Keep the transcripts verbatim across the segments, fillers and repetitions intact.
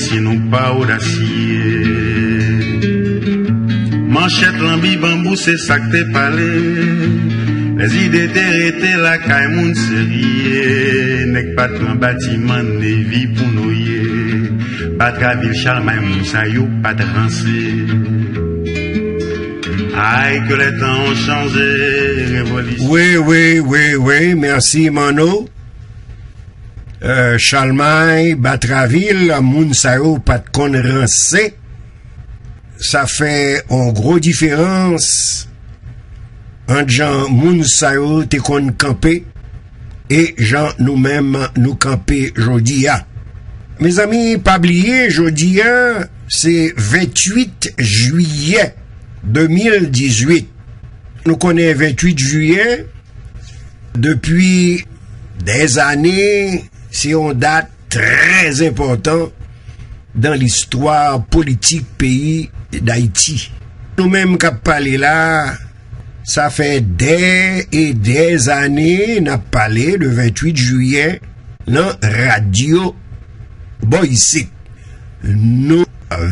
Si nou pa odasye. Manchèt, lanbi, banbou, se sa k te pale. Lèzide te rete lakay moun serye. Nèg pa t pran batiman, nevi pou nou ye. Batravil, Chalmay, moun sa yo pa t ranse. Ay, que les temps ont changé, révolution. Wi, wi, wi, wi, mèsi, Manno. Euh, Chalmay, Batravil, moun sa yo pa t konn ranse. Sa fè yon gwo diferans ant jan moun sa yo te konn kanpe e jan nou menm nou kanpe jodi a. Mezanmi, pa bliye, jodi a, se venntuit jiyè de mil dizuit. Nou konnen venntuit jiyè, depi dèzane, se yon dat trè enpòtan dan listwa politik peyi Dayiti. Nou menm k ap pale la, sa fè dè e dè zane n ap pale de venntuit jiyè nan radyo bò isit. Nou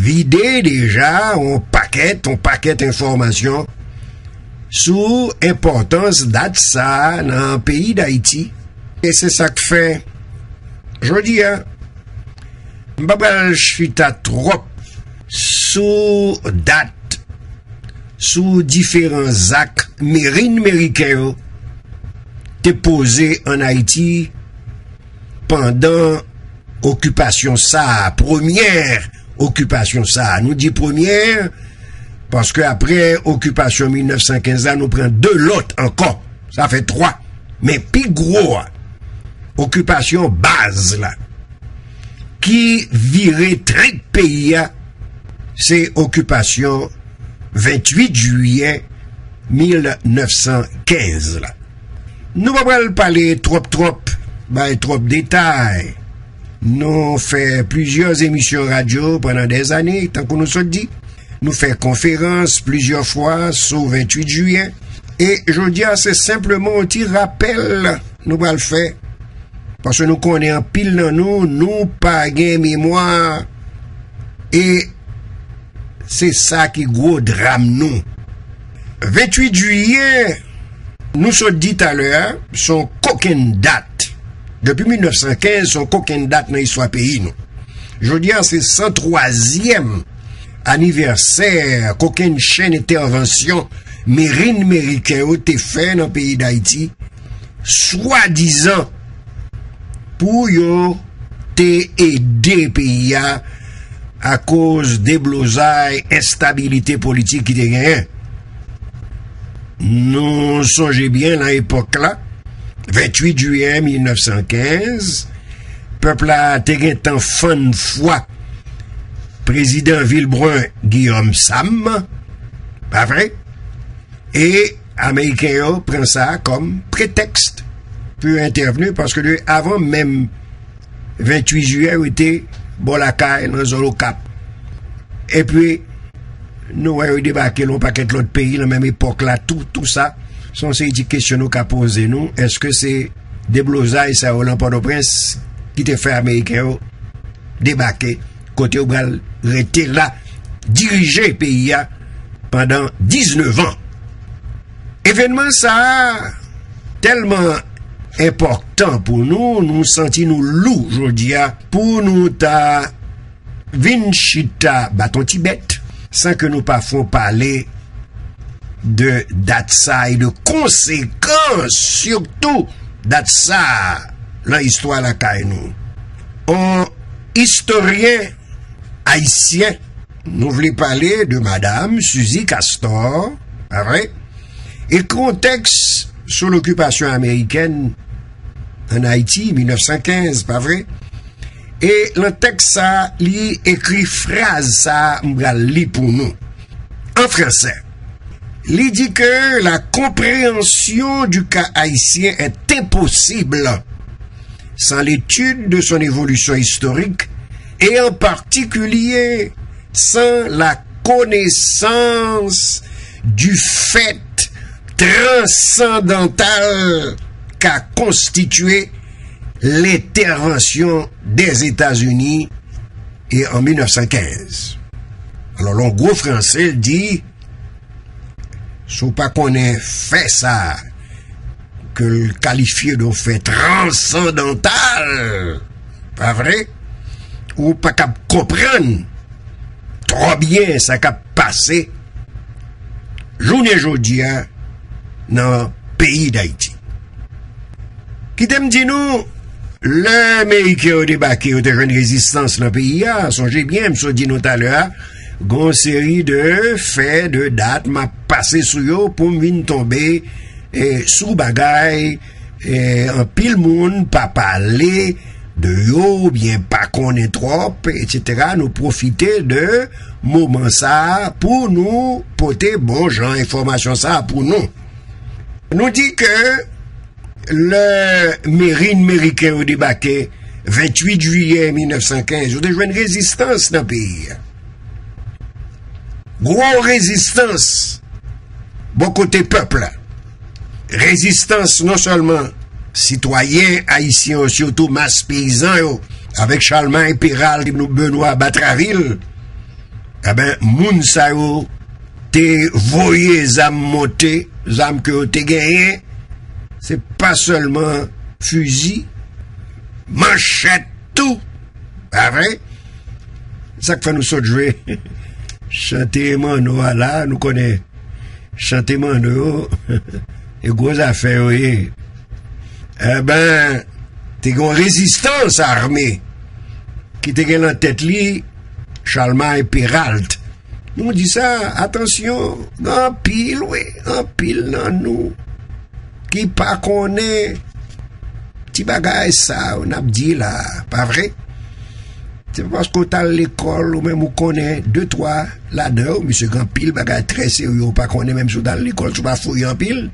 vide deja yon pakèt, yon pakèt enfòmasyon sou enpòtans dat sa a nan peyi Dayiti. E se sa k fè, jodi a, m pa pral chita twòp sou dat, sou diferan zak merin meriken yo te poze ann Ayiti pandan okipasyon sa a, premyè okipasyon sa a. Nou di premyè, paske apre okipasyon mil nèf san kenz la, nou pran de lòt ankò. Sa fè twa. Men pi gwo a, okipasyon baz la, ki vire trip peyi a, se okipasyon venntuit jiyè mil nèf san kenz la. Nou pa pral pale twòp, twòp, bay twòp detay. Nou fè plizyè emisyon radyo pandan dèzane, tankou nou sot di. Nou fè konferans plizyè fwa sou venntuit jiyè. E jodi a, se senpleman yon ti rapèl nou pral fè. Paske nou konnen anpil nan nou, nou pa gen memwa. E se sa ki gwo dram nou. Venntuit jiyè, nou sot di talè a, se yon kokenn dat. Depi mil nèf san kenz, se yon kokenn dat nan istwa peyi nou. Jodi a, se san twazyèm anivèsè kokenn chenn entèvansyon merin meriken yo te fè nan peyi Dayiti, swadizan pou yo te ede peyi a akoz deblozay, enstabilite politik ki te genyen. Nou sonje byen nan epòk la, venntuit jiyè mil nèf san kenz, pèp la te gentan fann fwa prezidan Vilbrun Guillaume Sam, pa vre? E Ameriken yo pran sa kòm pretèks pou yo entèvni, paske de avan menm venntuit jiyè, yo te bò lakay, nan zòn Okap. Epi, nou wè yo debake nan yon pakèt lòt peyi nan menm epòk la tou, tou sa. Se yon seri ti kesyon nou ka poze nou. Èske se deblozay sa yo nan Pòtoprens ki te fè Ameriken yo debake, kote yo pral rete la, dirije peyi a pandan diznèf an? Evènman sa a tèlman enpòtan pou nou, nou santi nou lou jodi a pou nou ta vin chita bat yon ti bèt san ke nou pa fon pale de dat sa e de konsekans sitou dat sa lan istwa lakay nou. On istoryen ayisyen, nou vle pale de madam Suzy Castor, pa vre? Ekri yon tèks sou lokipasyon amerikèn ann Ayiti, mil nèf san kenz, pa vre? E lan tèks sa, li ekri fraz sa, m pral li pou nou. An fransè, li di ke la compréhension du cas haïtien est impossible sans l'étude de son évolution historique et en particulier sans la connaissance du fait transcendantal qu'a constitué l'intervention des États-Unis e an mil nèf san kenz. Alò, lè yon gwo Franse di, si w pa konnen fè sa a, ke l kalifye de yon fè transandantal, pa vre? Ou pa kab konprann twò byen sa k ap pase jounen jodi a nan peyi Dayiti. Kite m di nou, lè Meriken yo debake, yo te jwenn rezistans nan peyi a. Sonje byen, m sot di nou talè a, gon seri de fè, de dat, m ap pase sou yo pou m vin tonbe, eh, sou bagay, eh, anpil moun pa pale de yo oubyen pa konnen twòp, etsetera. Nou pwofite de moman sa a pou nou pote bon jan enfòmasyon sa a pou nou. Nou di ke lè merin meriken yo debake venntuit jiyè mil nèf san kenz, yo te jwenn rezistans nan peyi a. Gwo rezistans bò kote pèp la. Rezistans non sèlman sitwayen ayisyen yo, sitou mas peyizan yo, avèk Chalmay Peral, Benoit Batravil, eben, moun sa yo te voye zam monte, zam ke yo te genyen, se pa sèlman fizi, manchèt tou, pa vre? Sa k fè nou sot jwe chante manno a la, nou konnen chante manno yo, e gwo zafè yo ye. Eben, te gen yon rezistans ame ki te gen lan tèt li Chalmay Peralt. Nou di sa, atansyon, gen anpil, wi, anpil nan nou ki pa konnen ti bagay sa yo n ap di la, pa vre? Se pa paske w t al lekòl, ou menm ou konnen de twa ladan yo, misye gen anpil bagay trè serye ou pa konnen, menm si w t al lekòl, si w pa fouye anpil.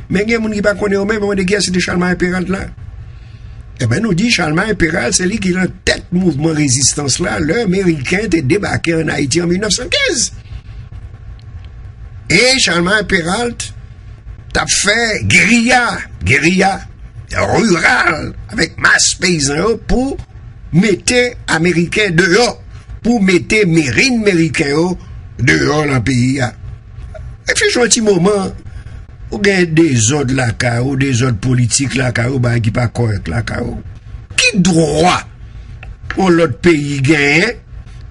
Men gen moun ki pa konnen yo menm, yo mande kiyès ki te Chalmay Peralt la. Eben, nou di Chalmay Peralt, se li ki lan tèt mouvman rezistans la, lè Meriken te debake ann Ayiti an mil nèf san kenz. E Chalmay Peralt t ap fè geriya, geriya riral avèk mas peyizan yo pou mete Ameriken deyò, pou mete merin Meriken yo deyò lan peyi a. Reflechi yon ti moman, ou gen dezòd lakay ou, dezòd politik lakay ou, bagay ki pa kòrèk lakay ou. Ki dwa yon lòt peyi genyen,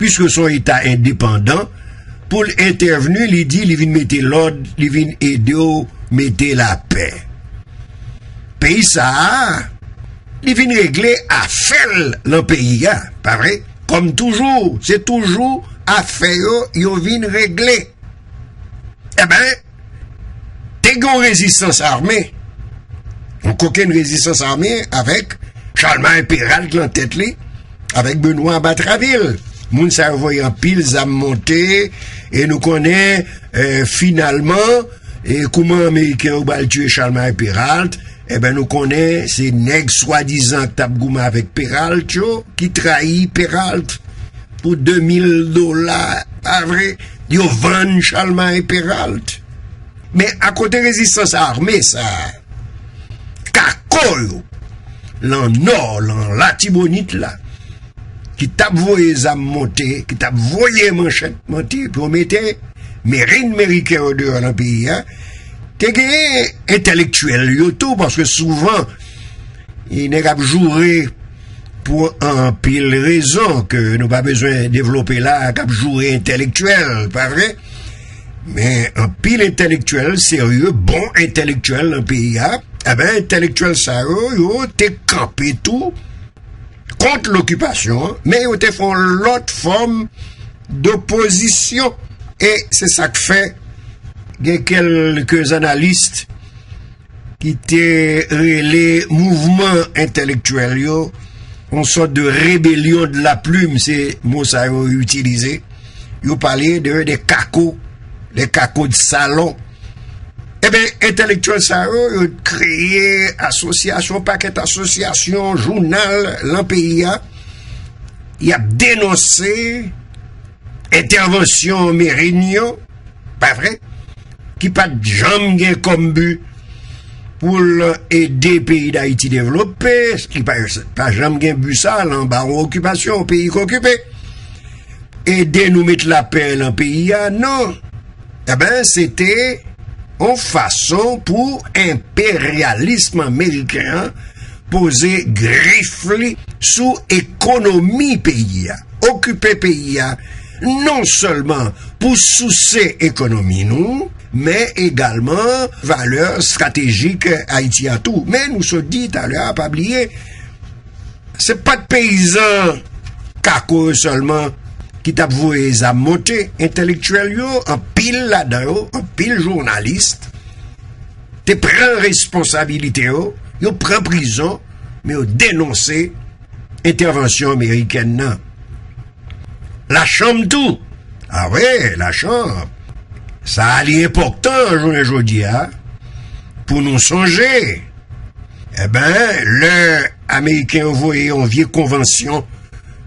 piske se yon eta endepandan, pou l entèvni, li di li vin mete lòd, li vin ede w mete lapè. Peyi sa a, li vin regle afè l lan peyi a, pa vre? Kòm toujou, se toujou afè yo, yo vin regle. Eben, te gen yon rezistans ame, yon kokenn rezistans ame avèk Chalmay Peralt lan tèt li, avèk Benoit Batravil. Moun sa yo voye anpil zam monte, e nou konnen, eh, finalman, e kouman Ameriken yo pral tiye Chalmay Peralt, eben, nou konnen se nèg swadizan k t ap goumen avèk Peralt yo ki trayi Peralt pou de mil dola, pa vre? Yo vann Chalmay Peralt. Men akote rezistans ame sa a, kako yo, lan Nò, lan Latibonit la, ki t ap voye zam monte, ki t ap voye manchèt monte, pou yo mete merin Meriken yo deyò lan peyi a, te genyen entèlektyèl yo tou, paske souvan, e nèg ap joure pou anpil rezon ke nou pa bezwen devlope la, k ap joure entèlektyèl, pa vre? Men anpil entèlektyèl serye, bon entèlektyèl lan peyi a, eben, entèlektyèl sa yo, yo te kanpe tou kont lokipasyon an, men yo te fè yon lòt fòm dopozisyon. E se sa k fè gen kèlke analis ki te rele mouvman entèlektyèl yo yon sòt de rébellion de la plume, se mo sa yo itilize. Yo pale de, de kako, de kako de salon. Eben, entèlektyèl sa yo, yo kreye asosyasyon, pakèt asosyasyon, jounal lan peyi a. Y ap denonse entèvansyon merin yo, pa vre? Ki pa t janm gen kòm bi pou l ede peyi Dayiti devlope, ki pa, pa janm gen bi sa, l anba yon okipasyon, yon peyi k okipe. ede nou met lapè lan peyi a, non. Eben, se te yon fason pou enperyalis ameriken an poze grif li sou ekonomi peyi a, okipe peyi a, non sèlman pou souse ekonomi nou, men egalman valè estratejik Ayiti a tou. Men nou sot di talè a, pa bliye, se pa t peyizan kako yo sèlman ki t ap voye zam monte. Entelektyèl yo, anpil ladan yo, anpil jounalis, te pran responsabilite yo, yo pran prizon, men yo denonse entèvansyon amerikèn nan. Lachanm tou. A wi, lachanm. Sa a li enpòtan jounen jodi a pou nou sonje. Eben, lè Ameriken yo voye yon vye konvansyon,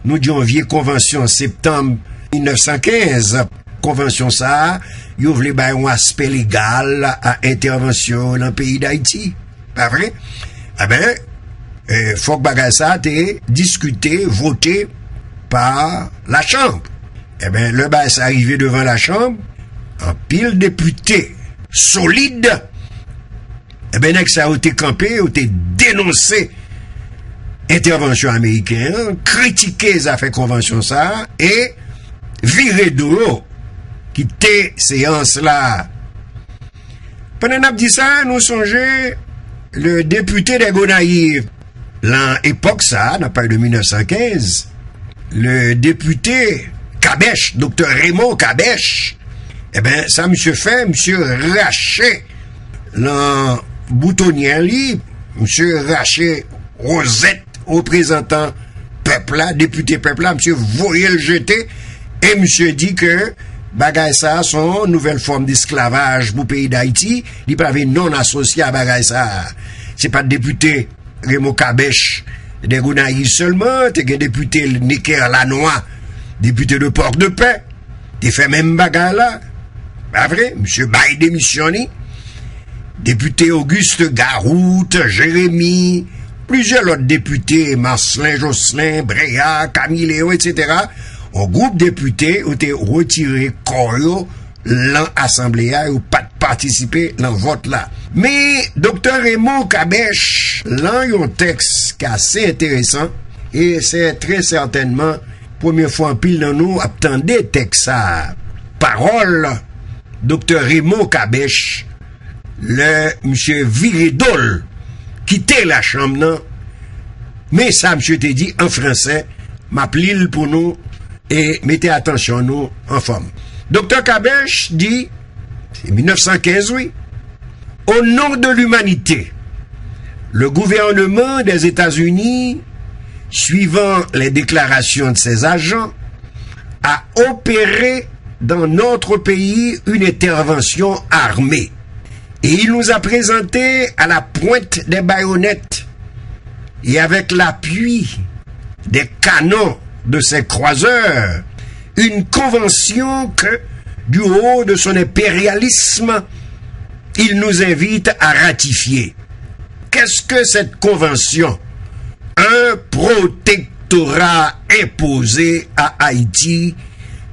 nou di yon vye konvansyon septanm mil nèf san kenz, konvansyon sa a, yo vle bay yon aspè legal a entèvansyon yo nan peyi Dayiti. Pa vre? Eben, eh, fòk bagay sa a te diskite, vote pa lachanm. Eben, lè bagay sa a rive devan lachanm, anpil depite solid, eben, nèg sa yo te kanpe, yo te denonse entèvansyon ameriken an, kritike zafè konvansyon sa a, e vire do yo, kite seyans la. Pandan n ap di sa, nou sonje le depite dè Gonayiv, lan epòk sa a, n ap pale de mil nèf san kenz, le depite Kabèch, doktè Raymond Kabèch, eben, sa misye fè, misye rache lan boutonyè li, misye rache wozèt reprezantan pèp la, depite pèp la, misye voye l jete, e misye di ke bagay sa a se yon nouvèl fòm desklavaj pou peyi Dayiti, li pa vle nonn asosye a bagay sa a. Se pa t depite Raymond Kabèch dè Gonayiv sèlman, te gen depite Necker Lanois, depite de Port-de-Paix, te fè menm bagay la. Pa vre? Misye bay demisyon li. Depite Auguste Garoute, Jérémy, plizyè lòt depite, Marcelin Jocelyn, Bréard, Camille Léon, etsetera. Yon gwoup depite yo te retire kò yo lan asanble a, yo pa t patisipe lan vòt la. Men, doktè Raymond Kabèch, lan yon tèks ki ase enteresan, e se trè sètènman premye fwa anpil nan nou ap tande tèks sa a. Pawòl doktè Raymond Kabèch, lè misye vire do l, kite lachanm nan, men sa misye te di an fransè, m ap li l pou nou, e mete atansyon nou an fòm. Doktè Kabèch di, se mil nèf san kenz, wi, Au nom de l'humanité, le gouvernement des États-Unis, suivant les déclarations de ses agents, a opéré dans notre pays une intervention armée. Et il nous a présenté à la pointe des baïonnettes et avec l'appui des canons de ses croiseurs une convention que, du haut de son impérialisme, il nous invite à ratifier. Qu'est-ce que cette convention? Un protectorat imposé à Haïti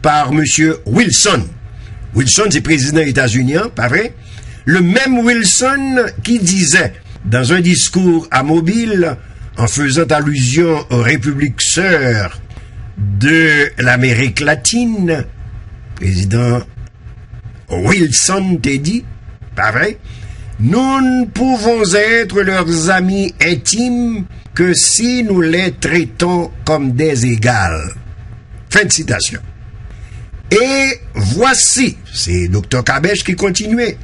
par M. Wilson. Wilson, se prezidan Etazini an, pa vre? Le même Wilson qui disait, dans un discours à Mobile, en faisant allusion aux républiques sœurs de l'Amérique latine, président Wilson te di, pa vre? Nous ne pouvons être leurs amis intimes que si nous les traitons comme des égales. Fin de citation. Et voici, c'est Docteur Kabèch qui continue,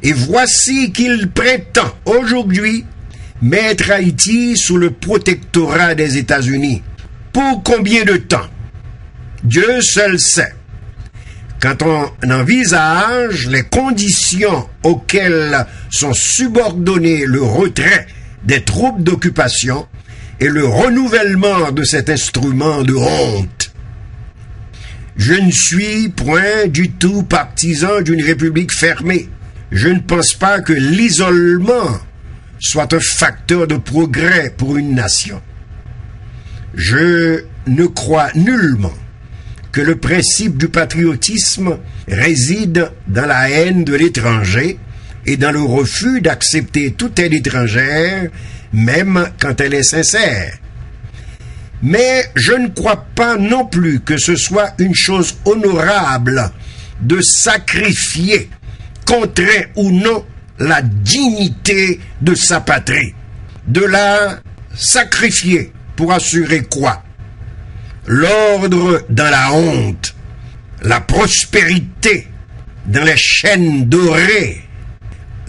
et voici qu'il prétend aujourd'hui mettre Haïti sous le protectorat des États-Unis. Pour combien de temps? Dieu seul sait. Quand on envisage les conditions auxquelles sont subordonnés le retrait des troupes d'occupation et le renouvellement de cet instrument de honte. Je ne suis point du tout partisan d'une république fermée. Je ne pense pas que l'isolement soit un facteur de progrès pour une nation. Je ne crois nullement que le principe du patriotisme réside dans la haine de l'étranger et dans le refus d'accepter toute aide étrangère, même quand elle est sincère. Mais je ne crois pas non plus que ce soit une chose honorable de sacrifier, contraint ou non, la dignité de sa patrie. De la sacrifier pour assurer quoi? L'ordre dans la honte, la prospérité dans les chaînes dorées.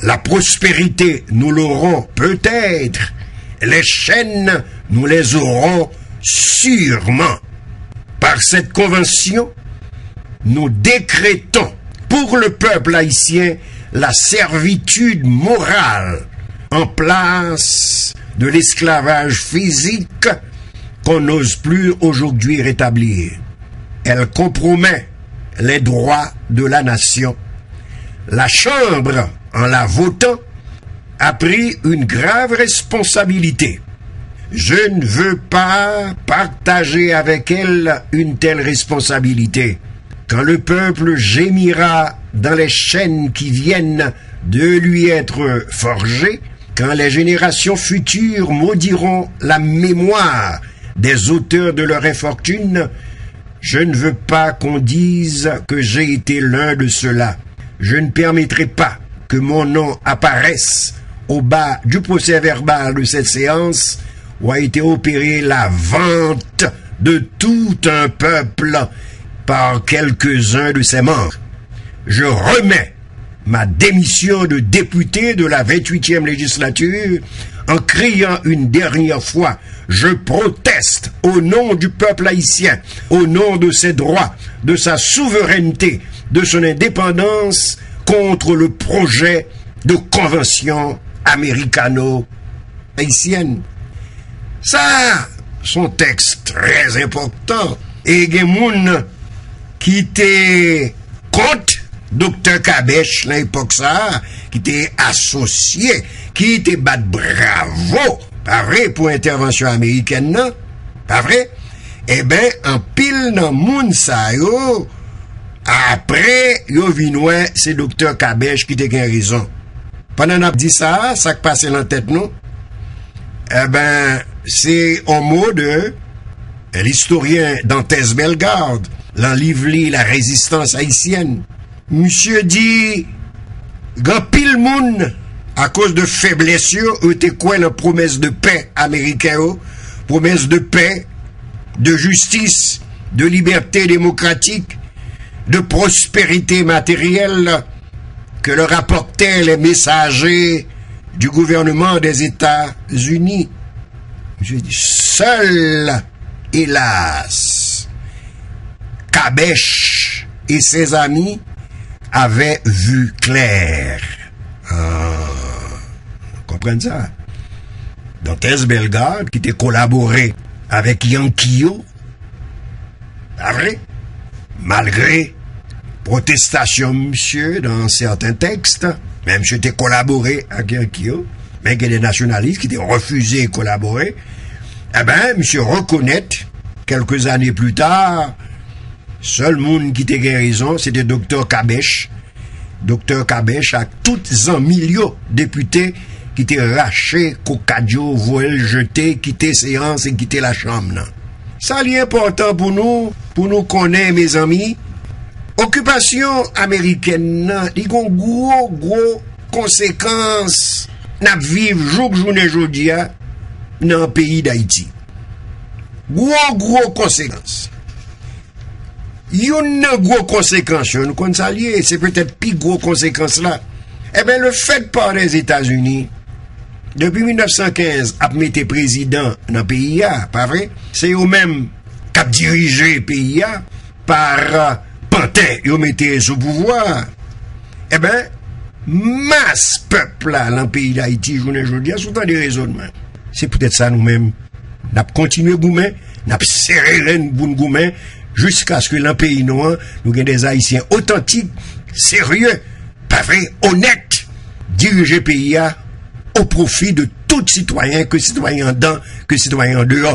La prospérité, nous l'aurons peut-être, les chaînes, nous les aurons sûrement. Par cette convention, nous décrétons pour le peuple haïtien la servitude morale en place de l'esclavage physique qu'on n'ose plus aujourd'hui rétablir. Elle compromet les droits de la nation. La Chambre, en la votant, a pris une grave responsabilité. Je ne veux pas partager avec elle une telle responsabilité. Quand le peuple gémira dans les chaînes qui viennent de lui être forgées, quand les générations futures maudiront la mémoire des auteurs de leur infortune, je ne veux pas qu'on dise que j'ai été l'un de ceux-là. Je ne permettrai pas que mon nom apparaisse au bas du procès-verbal de cette séance où a été opérée la vente de tout un peuple par quelques-uns de ses membres. Je remets ma démission de député de la vingt-huitième législature en criant une dernière fois: je proteste au nom du peuple haïtien, au nom de ses droits, de sa souveraineté, de son indépendance, contre le projet de convention américano-haïtienne. Sa, se yon tèks trè enpòtan. E gen moun ki te kont Doktè Kabèch nan epòk sa a, ki te asosye, ki te bat bravo, pa vre, pou entèvansyon amerikèn nan, pa vre? Eben, anpil nan moun sa yo, apre, yo vin wè se Doktè Kabèch ki te gen rezon. Pandan n ap di sa, sa k pase nan tèt nou? Eben, se yon mo de l'historien Dantès Bellegarde, lan liv li La Résistance haïtienne. Misye di, gen anpil moun, akoz de feblès yo, yo te kwè nan pwomès de pè ameriken yo, pwomès de pè, de jistis, de libète demokratik, de pwosperite materyèl ke lè apòte lè mesaje du gouvernement des États-Unis. Misye di, sèl, hélas, Kabèch et ses amis avaient vu clair. Ah, konprann sa. Dantès Bellegarde, ki te kolabore avèk Yanki yo, pa vre? Malgre pwotestasyon misye nan sèten tèks, men misye te kolabore ak Yanki yo, men gen de nasyonalis ki te refize kolabore. Eben, misye rekonèt, kèlke zane pli ta, sèl moun ki te gen rezon, se te Doktè Kabèch. Doktè Kabèch ak tout zanmi l yo, depite, ki te rache kokad yo, voye l jete, kite seyans e kite lachanm nan. Sa li enpòtan pou nou, pou nou konnen, mezanmi, okipasyon amerikèn nan, li gon gwo, gwo konsekans n ap viv jouk jounen jodi a nan peyi Dayiti. Gwo, gwo konsekans. Youn nan gwo konsekans yo, nou konn sa l ye, se petèt pi gwo konsekans la. Eben, le fèt pa Lèzetazini, depi mil nèf san kenz, ap mete prezidan nan peyi a, pa vre? Se yo menm k ap dirije peyi a, pa, euh, pantè yo mete sou pouvwa a. Eben, mas pèp la nan peyi Dayiti, jounen jodi a, si w tande rezònman, se poutèt sa nou menm, n ap kontinye goumen, n ap sere ren n pou n goumen, jiskaske lan peyi nou an, nou gen de Ayisyen otantik, serye, pa vre, onèt, dirije peyi a o pwofi de tout sitwayen, ke sitwayen anndan, ke sitwayen andeyò.